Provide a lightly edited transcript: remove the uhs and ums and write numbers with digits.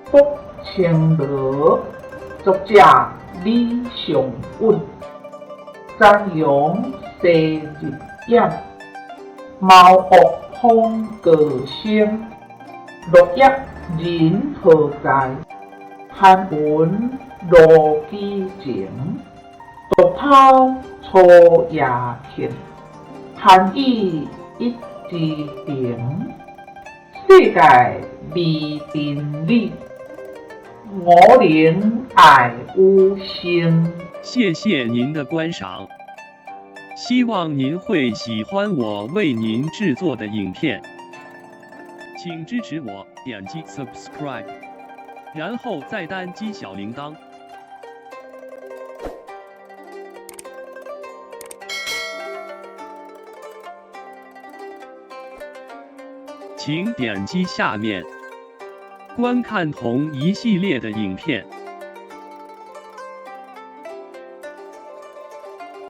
卜青羅，作者李尚允，残陽西日掩，茅屋風過聲，落葉人何在？寒雲露幾情，獨拋初夜客，寒雨一枝停。世界迷真理，五能愛有生。謝謝您的觀賞，希望您會喜歡我為您製作的影片，請支持我點擊 subscribe，然後再單擊小鈴鐺。請點擊下面觀看同一系列的影片。